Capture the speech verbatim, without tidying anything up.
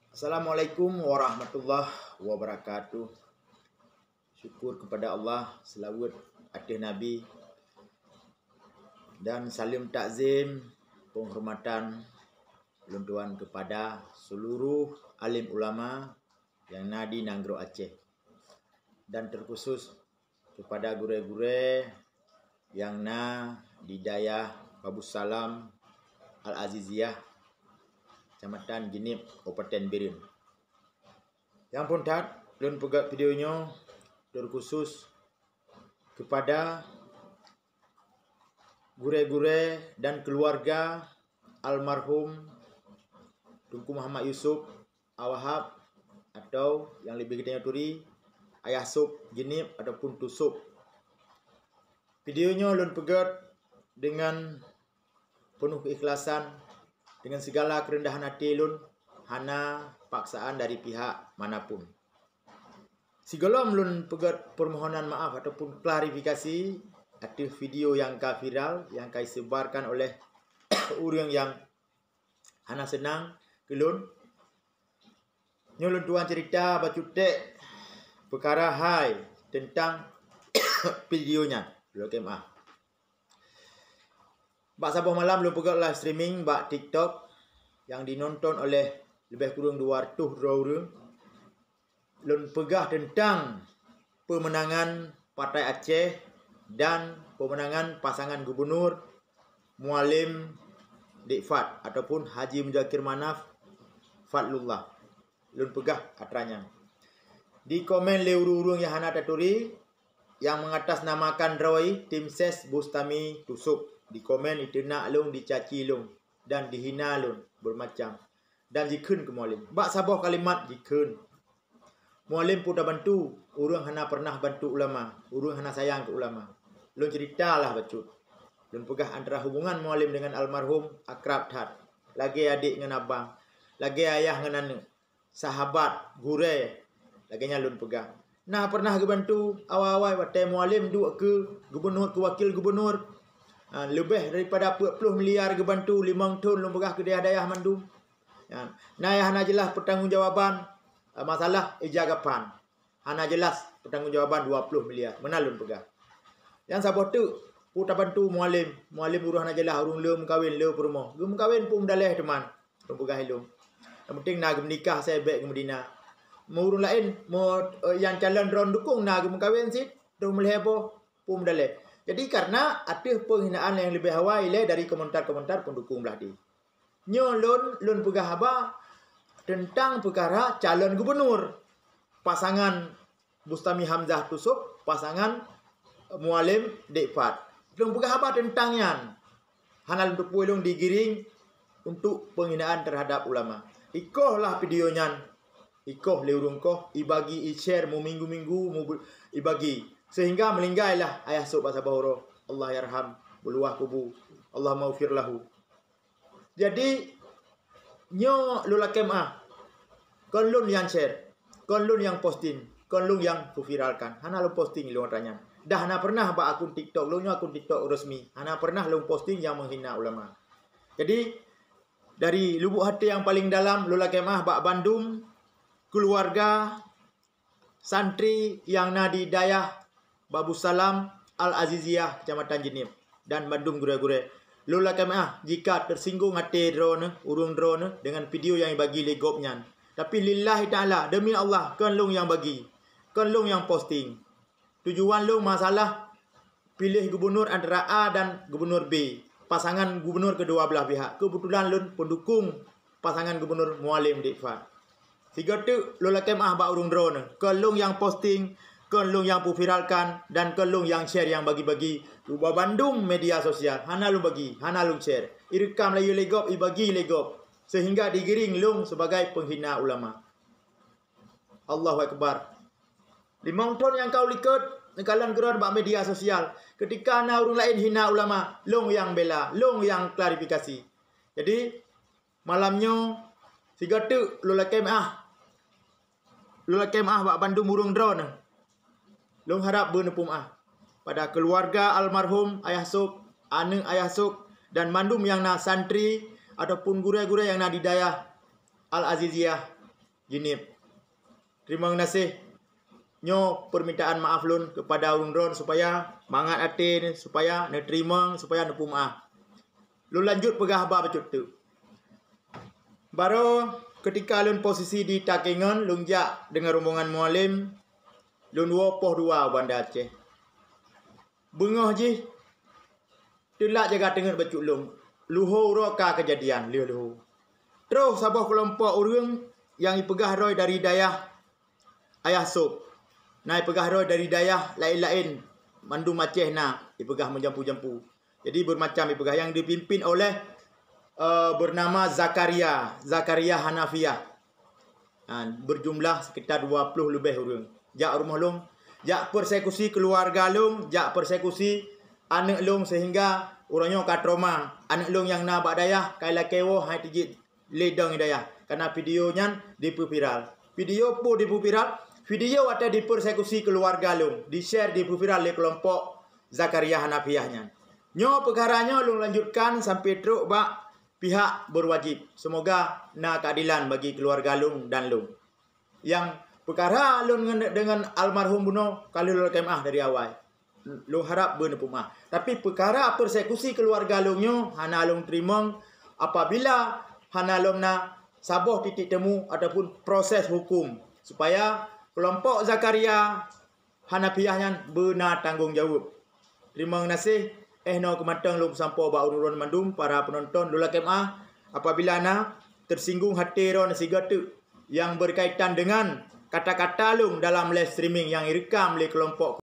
Assalamualaikum warahmatullahi wabarakatuh. Syukur kepada Allah, selawat ateueh Nabi, dan saleuem takzim penghormatan lôn tuan kepada seluruh alim ulama nyang na di nanggroe Aceh, dan terkhusus kepada gurée-gurée nyang na di dayah Babussalam Al-Aziziyah, Kecamatan Jeunieb, Kabupaten Bireuen. Nyang phôn that, lôn peugét video nyoe terkhusus kepada gurée-gurée dan keluarga almarhum Teungku Muhammad Yusuf Awahab, atau nyang leubeh geutanyoe turi Ayah Sop Jeunieb ataupun Tusop. Video nyoe lôn peugét dengan peunoh keukhlasan, dengan segala keureundahan até lôn, hana paksaan dari pihak manapun. Sigohlom lôn peugét permohonan maaf ataupun klarifikasi ateueh video nyang ka viral, nyang ka disebarkan oleh ureuëng nyang hana seunang keu lôn. Nyoe lôn tuan cerita bacut teuk peukara hai teuntang video nyan. Lôn lakée meu'ah. Bak saboh malam lôn peugét live streaming bak TikTok nyang dinonton oleh leubeh kureueng dua reutôh droe ureuëng. Lôn peugah teuntang peumeunangan Partai Aceh dan peumeunangan pasangan gubunur Mualem Dek Fad ataupun Haji Muzakir Manaf Fadlullah. Lôn peugah atra nyan. Dikomen lé ureuëng-ureuëng nyang hana taturi, nyang mengatasnamakan droe tim ses Bustami Tusok. Dikomen, diteunak lôn, dicaci lôn, dan dihina lôn beumacam. Dan jikheun keu Mualem. Bak saboh kalimat jikheun. Mualem peue tabantu, ureuëng hana pernah bantu ulama, ureuëng hana sayang keu ulama. Lôn cerita lah bacut. Lôn peugah antara hubungan Mualem dengan almarhum akrab that. Lagée adek ngon abang, lagée ayah ngon aneuëk, sahabat, gurée. Lagée nyan lôn peugah. Na pernah geubantu awai-awai watée Mualem duek keu gubunur, keu wakil gubunur. Ha, leubeh daripada peuet ploh miliar geubantu limong thon lôn peugah keu dayah-dayah mandum. Ya, na nyang hana jeulaih peutanggongjawaban, eh, masalah ija gapan. Hana jeulaih peutanggongjawaban dua ploh miliar. Meunan lôn peugah. Nyang saboh teuk, peue tabantu Mualem. Mualem ureuëng hana jeulaih, ureuëng le meukawen, le peurumoh. Geumeukawen peue meudaleh teuma. Lôn peugah ilôn. Nyang penting na geumeunikah, asai bék geumeudina. Meu ureuëng laén, meu, eh, nyang calon droe dukung na geumeukawen cit, troh meulhée boh, peue meudaleh. Jadi, karena ateueh penghinaan nyang leubeh awai ilée dari komentar-komentar pendukung blah deh. Nyoe lôn, lôn peugah haba teuntang peukara calon gubunur. Pasangan Bustami Hamzah Tusok, pasangan Mualem Dek Fad. Lôn peugah haba teuntang nyan. Hana lôn teupeu lôn digiring untuk penghinaan terhadap ulama. Ikoh lah video nyan. Ikoh lé ureuëng koh, ibagi, i-share, meuminggu-minggu, mu-, ibagi. Sehingga meuninggai lah Ayah Sop bak saboh uroe. Allahyarham, beuluwah kubu. Allahummaghfir lahu. Jadi, nyoe lôn lakée meu'ah. Kon lôn nyang share, kon lôn nyang posting, kon lôn nyang kuviralkan. Hana lôn posting lôn atra nyan. Dah hana pernah bak akun TikTok lôn, nyoe akun TikTok resmi. Hana pernah lôn posting nyang menghina ulama. Jadi, dari lubuk hati nyang paling dalam, lôn lakée meu'ah bak bandum keuluwarga santri nyang na di dayah Babussalam Al-Aziziyah, Kecamatan Jeunieb, dan bandum gurée-gurée. Lôn lakée meu'ah jika teusinggung até droeneuh, ureuëng droeneuh, dengan video nyang ibagi lé gob nyan. Tapi lillahi ta'ala, demi Allah, kon lôn nyang bagi, kon lôn nyang posting. Tujuan lôn masalah piléh gubunur antara A dan gubunur B, pasangan gubunur kedua belah pihak. Keubeutulan lôn peundukong pasangan gubunur Mualem Dek Fad. Sigoe teuk lôn lakée meu'ah bak ureuëng droeneuh, kon lôn nyang posting, kon lôn nyang peuviralkan, dan kon lôn nyang share nyang bagi-bagi ubak bandum media sosial. Hana lôn bagi, hana lôn share. Ireukam laju lé gob, ibagi lé gob, sehingga digiring lôn sebagai penghina ulama. Allahu Akbar. Limong thon nyang ka u likot, neukalon keudroe bak media sosial. Keutika na ureuëng laén hina ulama, lôn nyang bela, lôn nyang klarifikasi. Jadi, malam nyoe, sigoe teuk lôn lakée meu'ah. Lôn lakée meu'ah bak bandum ureuëng droeneuh. Lôn harab beuneupeumaah pada keuluwarga almarhum Ayah Sop, aneuëk Ayah Sop, dan mandum nyang na santri ataupun gurée-gurée nyang na di dayah Al-Aziziyah, Jeunieb. Teurimong gaséh. Nyoe peurmintaan maaf lôn keupada ureuëng droen supaya mangat até supaya neuteurimong, supaya neupeumaáh. Lôn lanjut peugah haba bacut teuk. Barô keutika lôn posisi di Takengon, lôn jak deungon rombongan Mualem, lôn woe poh dua u Banda Aceh. Beungoh jih teulat jaga teungeut bacut lôn. Luho uroe ka keujadian lheueh luho. Troh saboh keulompok ureuëng nyang ipeugah droe dari dayah Ayah Sop. Na ipeugah droe dari dayah laén-laén, mandum Aceh na ipeugah meujampu-jampu. Jadi, beumacam ipeugah nyang dipimpin oleh, eh, beunama Zakaria, Zakaria Hanafiah. Ha, beujumlah sekitar dua ploh leubeh ureuëng. Jak rumoh lôn, jak persekusi keuluwarga lôn, jak persekusi aneuëk lôn seuhingga uroe nyoe ka trauma. Aneuëk lôn nyang na bak dayah ka ilakée woe hai tijik lé dong i dayah, karena video nyan dipeuviral. Video peue dipeuviral? Video watée dipersekusi keuluwarga lôn, di-share, dipeuviral lé keulompok Zakaria Hanafiah nyan. Nyoe peukara nyoe lôn lanjutkan sampai trok bak pihak berwajib. Semoga na keadilan bagi keuluwarga lôn dan lôn. Nyang peukara lôn ngon, deungon almarhum bunoe ka lheueh lôn lakée meuáh dari awai. Lôn harab beuneupeumaáh. Tapi peukara persekusi keuluwarga lôn nyoe hana lôn teurimong apabila hana lom na saboh titik temu ataupun proses hukum supaya keulompok Zakaria Hanafiah nyan beuna tanggong jaweueb. Teurimong gaséh, eh, noe keuh mantong lôn peusampoe bak ureuëng mandum para peunonton, lôn lakée meuáh apabila na teusinggung até droe sigoe teuk nyang berkaitan dengan kata-kata lôn dalam live streaming nyang ireukam lé keulompok